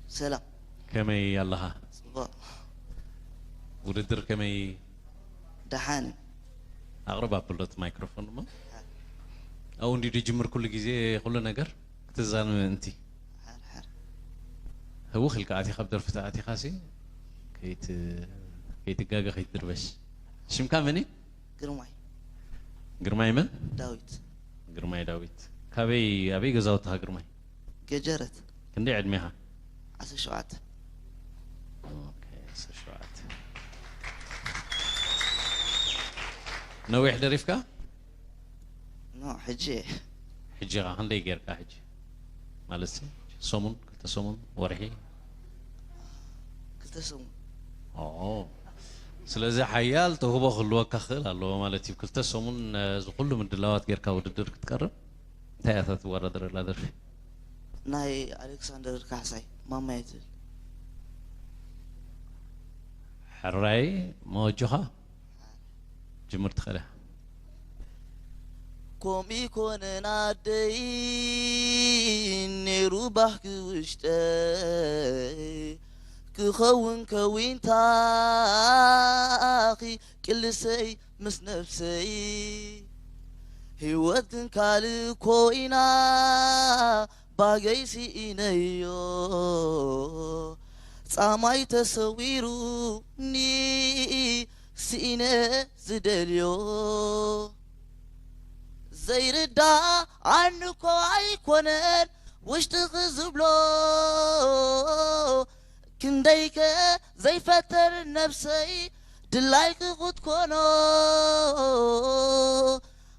ሰላም። ከመይ ኣለኻ? ጽቡቕ። ውድድር ከመይ? ደሓን። ኣቕርብ ኣበሎ እቲ ማይክሮፎን እሞ። ኣብኡ እንዲዩ ዝጅምር ኩሉ ግዜ ኩሉ ነገር ክትዛነ ምእንቲ። ሓር፣ ሓር። ህውኽ ኢልካ ኣቲኻ ኣብ ደርፊ ተኣቲኻሲ ከይት-፣ ከይትጋገ ከይትድርበሽ። ሽምካ መን እዩ? ግርማይ። ግርማይ መን? ዳዊት። ግርማይ ዳዊት። ካበይ፣ ኣበይ ገዛውትኻ ግርማይ? ገጀረት። ክንደይ ዕድሜኻ? ዓሰርተ ሸውዓተ። ኦኬ፣ ዓሰርተ ሸውዓተ። ነዊሕ ደሪፍካ? ኖ፣ ሕጂ። ሕጂ ኸ ክንደይ ጌርካ ሕጂ? ማለት ሰሙን፣ ክልተ ሰሙን፣ ወርሒ? ክልተ ሰሙን። ኦ፣ ስለዚ ሓያል ተውህቦ ክህልወካ ክኽእል ኣለዎ ማለት እዩ። ክልተ ሰሙን፣ እ፣ እዚ ኩሉ ምድላዋት ጌርካ ውድድር ክትቀርብ፣ እንታይ እያ እታ ትወዳደረላ ደርፊ? ናይ ኣሌክሳንደር ካሕሳይ ማማየ ትብል። ሕራይ መወጆኻ ጅምር ትኽእል ኢኻ። ከምኡ ይኮነን ኣደይ፣ ነይሩ ባህጊ ውሽጠይ፣ ክኸውን ከዊንታኺ ቅልሰይ ምስ ነብሰይ። ህይወት ግን ካልእ ኮይና፣ ባገይ ስኢነዮ፣ ጻማይ ተሰዊሩኒ፣ ስኢነ ዝደልዮ። ዘይርዳኣኒ እኮ ኣይኮነን ውሽጥኺ ዝብሎ፣ ክንደይከ ዘይፈተን ነብሰይ ድላይኪ ክትኮኖ።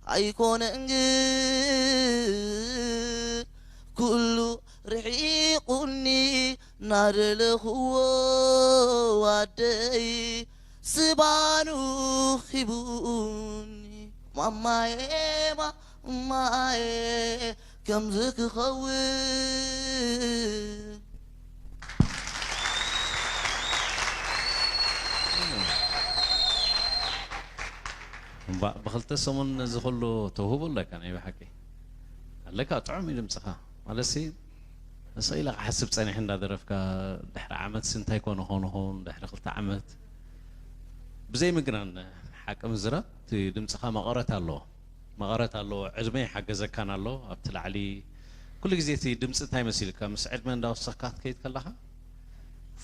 ኣይኮነን ግን ኩሉ ርሒቑኒ ናደለኽዎ ኣደይ ስባኑ ሂቡኒ። ማማዬ፣ ማማዬ፣ ከምዚ ክኸውን። እምባእ፣ ብኽልተ ሰሙን እዚ ኩሉ ተውህቦ ኣለካ፣ ናይ ብሓቂ ኣለካ። ጥዑም እዩ ድምፅኻ። ማለትሲ፣ ስቕ ኢለ ክሓስብ ፀኒሐ እንዳደረፍካ፣ ድሕሪ ዓመትሲ እንታይ ኮነ ኾን ኾን፣ ድሕሪ ክልተ ዓመት። ብዘይ ምግናን ሓቂ ምዝራብ፣ እቲ ድምፅኻ መቐረት ኣለዎ። መቐረት ኣለዎ። ዕድመ ይሓገዘካን ኣሎ። ኣብቲ ላዕሊ፣ ኩሉ ግዜ እቲ ድምፂ እንታይ መሲልካ፣ ምስ ዕድመ እንዳወሰኽካ ክትከይድ ከለኻ፣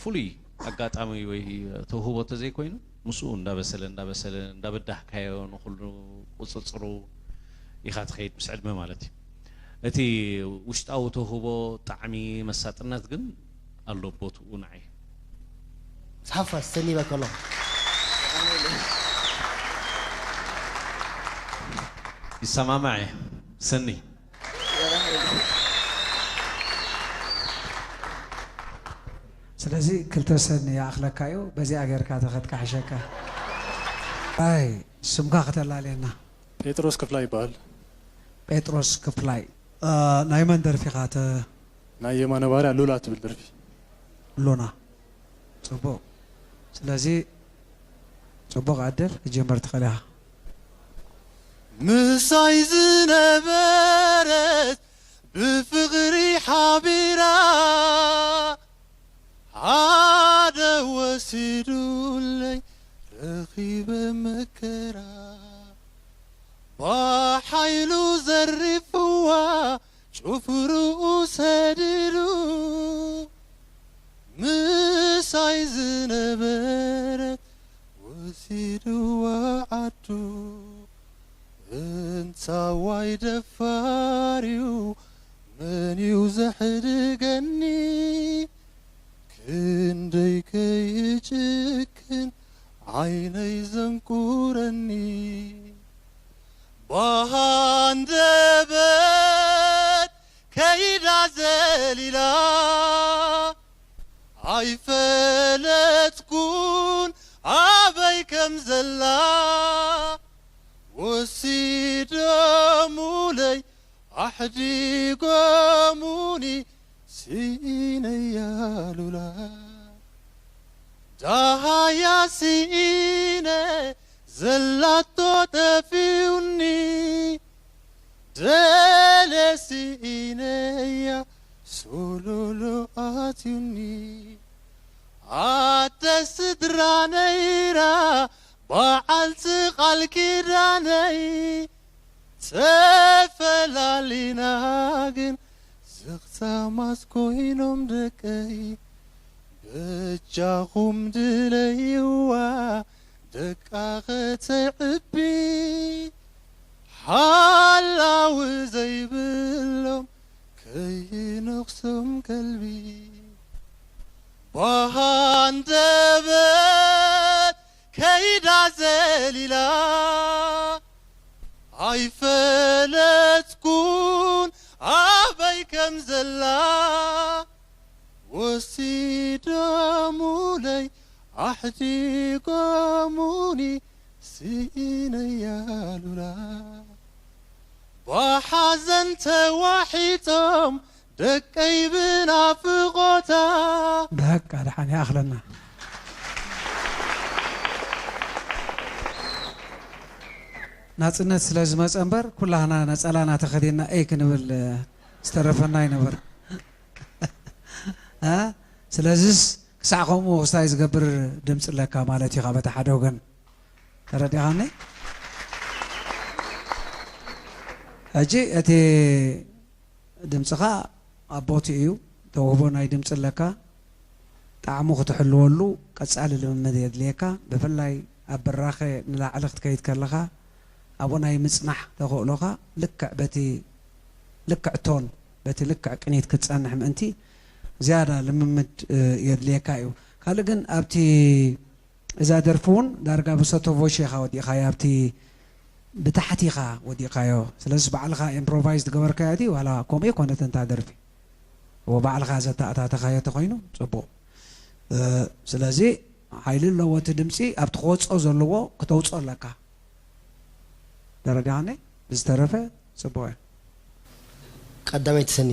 ፍሉይ ኣጋጣሚ ወይ ተውህቦ ተዘይኮይኑ፣ ምስኡ እንዳበሰለ፣ እንዳበሰለ፣ እንዳበዳህካዮ፣ ንኹሉ ቁፅፅሩ ኢኻ ትኸይድ፣ ምስ ዕድመ ማለት እዩ። እቲ ውሽጣዊ ተውህቦ፣ ጣዕሚ፣ መሳጥነት ግን ኣሎ ቦትኡ ንዓይ። ሓፋሽ ሰኒ በከሎ። ይሰማማዕ እየ፣ ሰኒ። ስለዚ ክልተ ሰኒ ይኣኽለካ እዩ፣ በዚኣ ጌርካ ተኸድ ክሕሸካ። ኣይ፣ ስምካ ከተላልየና። ጴጥሮስ ክፍላይ ይበሃል። ጴጥሮስ ክፍላይ። እ፣ ናይ መን ደርፊ ኢኻ ተ-? ናይ የማነ ባርያ ሉላ ትብል ደርፊ። ሉና። ጽቡቕ። ስለዚ ጽቡቕ ዕድል ክትጅምር ትኽእል ኢኻ። ምሳይ ዝነበረት ብፍቕሪ ሓቢራ፣ ሓደ ወሲዱለይ ረኺበ መከራ። ብሓይሉ ዘሪፍዋ ጭፍርኡ ሰዲዱ፣ ምሳይ ዝነበረት ወሲድዋ ዓዱ። እንታዋይ ደፋር'ዩ፣ መን'ዩ ዘሕድገኒ? ክንደይ ከይጭክን ዓይነይ ዘንቁረኒ። ብሃንደበት ከይዳ ዘሊላ፣ ኣይፈለጥኩን ኣበይ ከም ዘላ። ወሲዶሙለይ ኣሕዲጎሙኒ፣ ስኢነያ ሉላ። ደሃያ ስኢነ፣ ዘላቶ ጠፊኡኒ። ደለ ስኢነያ፣ ሶሎሎ ኣትዩኒ። ስድራ ነይራ በዓልቲ ቃል ኪዳነይ፣ ተፈላሊና ግን ዘኽታማት ኮይኖም ደቀይ። በጃኹም ድለይዋ ደቃ ከተዕቢ፣ ሓላዊ ዘይብሎም ከይነኽሶም ከልቢ። ብሃንደበት ከይዳ ዘሊላ ኣይፈለጥኩን ኣበይ ከም ዘላ። ወሲዶሙለይ ኣሕዲጎሙኒ ስኢነያ ሉላ። ብሓዘን ተዋሒጦም ደቀይ ብናፍቖታ። በቃ ደሓን ይኣኽለና። ናጽነት ስለ ዝመጸ እምበር ኩላህና ነጸላና ተኸዲንና ኤይ ክንብል ዝተረፈና ኣይነበረ። እ? ስለዚስ ክሳዕ ከምኡ ክስታይ ዝገብር ድምፂ ኣለካ ማለት እዩ። ካብ በቲ ሓደ ወገን ተረዲኻኒ። ሕጂ እቲ ድምፅኻ ኣብ ቦትኡ እዩ። ተውህቦ ናይ ድምፂ ኣለካ። ጣዕሙ ክትሕልወሉ ቀጻሊ ልምምድ የድልየካ። ብፍላይ ኣብ ብራኸ ንላዕሊ ክትከይድ ከለኻ ኣብኡ ናይ ምጽናሕ ተኽእሎኻ ልክዕ በቲ ልክዕ ቶን በቲ ልክዕ ቅኒት ክትጸንሕ ምእንቲ ዝያዳ ልምምድ የድልየካ እዩ። ካልእ ግን ኣብቲ እዛ ደርፊ እውን ዳርጋ ብሰቶ ቮይስ ኢኻ ወዲእኻያ ኣብቲ ብታሕቲ ኢኻ ወዲእካዮ። ስለዚ ባዕልኻ ኢምፕሮቫይዝ ዝገበርካዮ ድዩ ዋላ ከምኡ ኣይኮነትን እታ ደርፊ? እወ ባዕልኻ ዘተኣታተኻዮ ተኾይኑ ጽቡቕ። ስለዚ ሓይሊ ኣለዎ እቲ ድምፂ ኣብቲ ክወፅኦ ዘለዎ ክተውፅኦ ኣለካ። ተረዲኻኒ? ብዝተረፈ ጽቡቕ እያ። ቀዳመይቲ ሰኒ።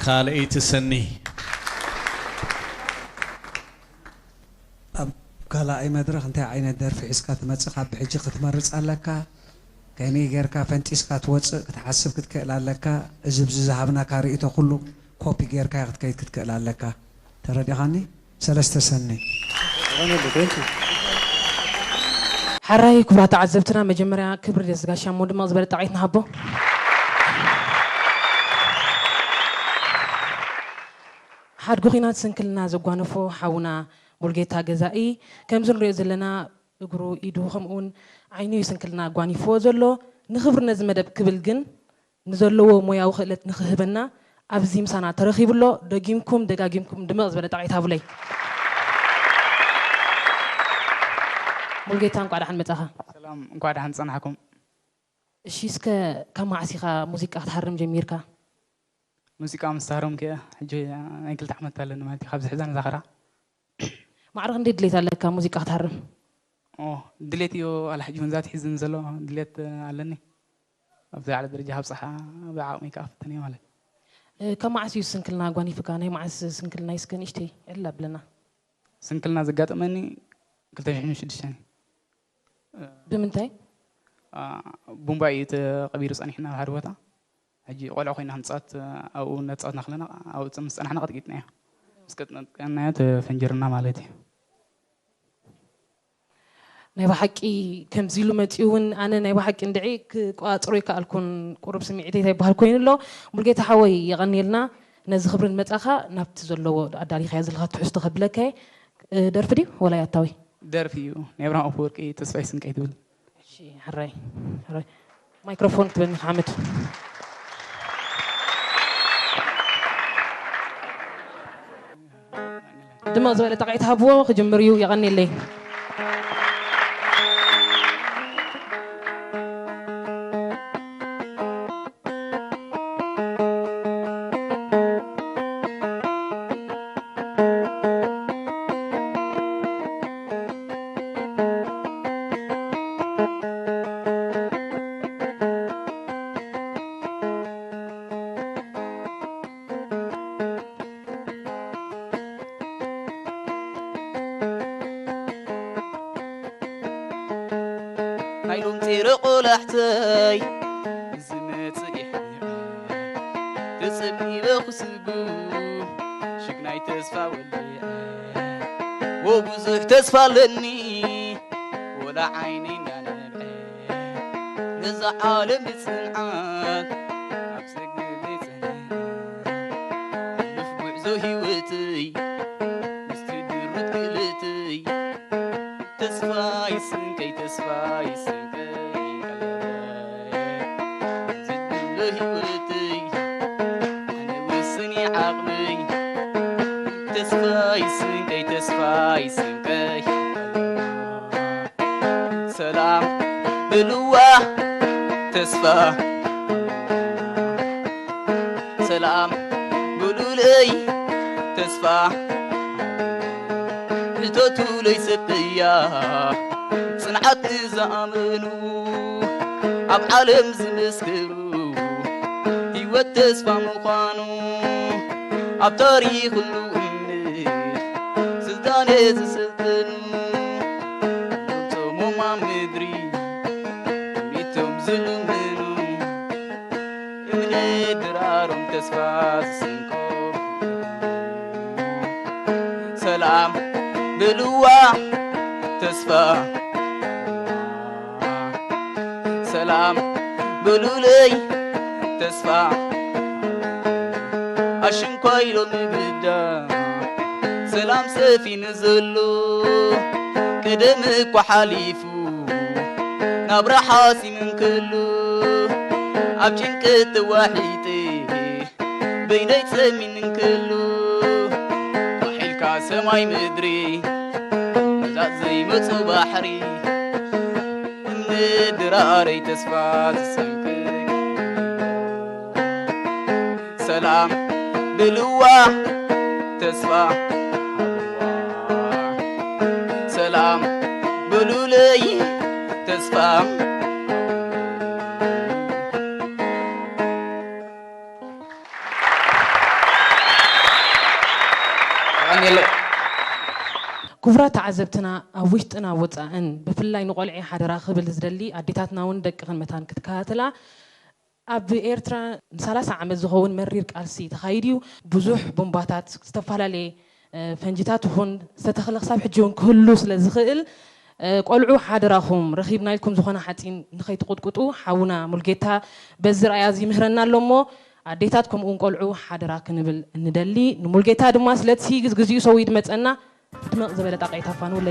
ካልኣይቲ ሰኒ። ኣብ ካልኣይ መድረኽ እንታይ ዓይነት ደርፊ ሒዝካ ትመጽእ ካብ ብሕጂ ክትመርጽ ኣለካ። ከመይ ጌርካ ፈንጢስካ ትወጽእ ክትሓስብ ክትክእል ኣለካ። እዚ ብዚ ዝሃብናካ ርእይቶ ኩሉ ኮፒ ጌርካ ክትከይድ ክትክእል ኣለካ። ተረዲኻኒ? ሰለስተ ሰኒ። ሓራይ ክቡራት ተዓዘብትና መጀመርያ ክብሪ ደስጋሻ እሞ ድማ ዝበለ ጣቕዒት ንሃቦ። ሓድጊ ኹናት ስንክልና ዘጓነፎ ሓውና ሙልጌታ ገዛኢ ከምዚ ንሪኦ ዘለና እግሩ፣ ኢዱ፣ ከምኡውን ዓይኑ እዩ ስንክልና ኣጓኒፍዎ ዘሎ። ንኽብሪ ነዚ መደብ ክብል ግን ንዘለዎ ሞያዊ ክእለት ንኽህበና ኣብዚ ምሳና ተረኺቡ ኣሎ። ደጊምኩም ደጋጊምኩም ድምቕ ዝበለ ጣቕዒት ሃቡለይ። ሙሉጌታ እንቋዕ ደሓን መጻኻ። ሰላም፣ እንቋዕ ደሓን ጸናሕኩም። እሺ፣ እስከ ካብ መዓስ ኢኻ ሙዚቃ ክትሃርም ጀሚርካ? ሙዚቃ ምስ ተሃረምኩ እየ ሕጂ ናይ ክልተ ዓመት ኣለኒ ማለት እዩ፣ ካብዚ ሕዛን እዛ ኸራ። ማዕረ ክንደይ ድሌት ኣለካ ሙዚቃ ክትሃርም? ኦ፣ ድሌት እዩ፣ ዋላ ሕጂ እውን ዛት ሒዝኒ ዘሎ ድሌት ኣለኒ። ኣብዚ ላዕሊ ደረጃ ክብጽሓ ብዓቕመይ ከኣ ክፍትን እየ ማለት እዩ። ካብ መዓስ እዩ ስንክልና ኣጓኒፍካ? ናይ መዓስ ስንክልና እዩ? እስከ ንእሽተይ ዕልል ኣብለና። ስንክልና ዘጋጠመኒ ክልተ ሽሕን ሽዱሽተን እዩ። ብምንታይ? ቡምባ እዩ ተቐቢሩ ጸኒሕና ኣብ ሓደ ቦታ። ሕጂ ቆልዑ ኮይና ክንጻወት ኣብኡ እናተጻወትና ከለና ኣብኡ ምስ ጸናሕና ቀጥቂጥናዮ። ምስ ቀጥቂጥናዮ ተፈንጂርና ማለት እዩ። ናይ ብሓቂ ከምዚ ኢሉ መጺኡ እውን ኣነ ናይ ብሓቂ እንድዒ ክቆጻጸሮ ኣይከኣልኩን። ቁሩብ ስምዒተይ እንታይ ይበሃል ኮይኑ ኣሎ። ሙሉጌታ ሓወይ የቐንየልና ነዚ ክብሪ ንመጻኻ ናብቲ ዘለዎ ኣዳሊኻዮ ዘለኻ ትሕዝቶ ከብለካ እየ። ደርፊ ድዩ ወላ ያታዊ? ደርፊ እዩ። ናይ ኣብርሃም ኣፈወርቂ ተስፋይ ስንቀይ ትብል። እሺ፣ ሕራይ ሕራይ። ማይክሮፎን ክትበኒ ሓመድ። ድምቕ ዝበለ ጣቕዒት ሃብዎ፣ ክጅምር እዩ። የቐንየለይ። ናይ ሎምፂ ቆላሕተይ ዝመፅእ ይሕኒቐ ተፀቢበ ክስጉ ናይ ተስፋ ወልዐ ወብዙሕ ተስፋ ኣለኒ ወላ ዓይነይ እንዳነብዐ ነዛ ዓለም ብጽንዓት ኣብ ሰግነተይ ጸኒዐ ሕሉፍ ጉዕዞ ህይወተይ ምስቲ ድሩት ክእለተይ ተስፋ ይስንቀይ ተስፋ ይስንቀይ ቀለበይ ዝድለ ህይወተይ ኣነ ውስን ዓቕመይ ተስፋ ይስንቀይ ተስፋ ይስንቀይ ሰላም ብልዋ ተስፋ ሰላም ብሉለይ ተስፋ ሕተቱለይ ሰብያ ጽንዓት ንዝኣመኑ ኣብ ዓለም ዝመስክሩ ህይወት ተስፋ ምዃኑ ኣብ ታሪኽ ኩሉ እምነት ስልጣነ ዝስልጥኑ ጾሞም ኣብ ምድሪ ሚቶም ዝልምኑ እምነት ድራሮም ተስፋ ዝስንቆ ሰላም ብልዋ ተስፋ ሰላም ብሉለይ ተስፋ ኣሽንኳይ ሎሚ ብዳ ሰላም ሰፊኑ ዘሎ ቀደም እኳ ሓሊፉ ናብራ ሓሲም እንክሉ ኣብ ጭንቀት ተዋሒጠ በይነይ ጸሚን እንክሉ ዋሒልካ ሰማይ ምድሪ መዛት ዘይመጹ ባሕሪ እምነት ድራረይ ተስፋ ዝሰንቅቅ ሰላም ብልዋ ተስፋ ሰላም ብሉለይ ተስፋ ክቡራት ተዓዘብትና ኣብ ውሽጥን ኣብ ወፃእን ብፍላይ ንቆልዐ ሓደራ ክብል ዝደሊ ኣዴታትና እውን ደቅኽን መታን ክትከታተላ ኣብ ኤርትራ ንሰላሳ ዓመት ዝኸውን መሪር ቃልሲ ተኻይዱ እዩ። ብዙሕ ቡምባታት ዝተፈላለየ ፈንጅታት ይኹን ዝተተኽለ ክሳብ ሕጂ እውን ክህሉ ስለ ዝኽእል ቆልዑ ሓደራኹም ረኺብና ኢልኩም ዝኾነ ሓፂን ንኸይትቁጥቁጡ ሓውና ሙልጌታ በዚ ርኣያ እዚ ይምህረና ኣሎ እሞ ኣዴታት ከምኡውን ቆልዑ ሓደራ ክንብል ንደሊ ንሙልጌታ ድማ ስለቲ ግዚኡ ሰው ይድመፀና ድመቕ ዝበለ ጣቃ ይታፋ ንውለ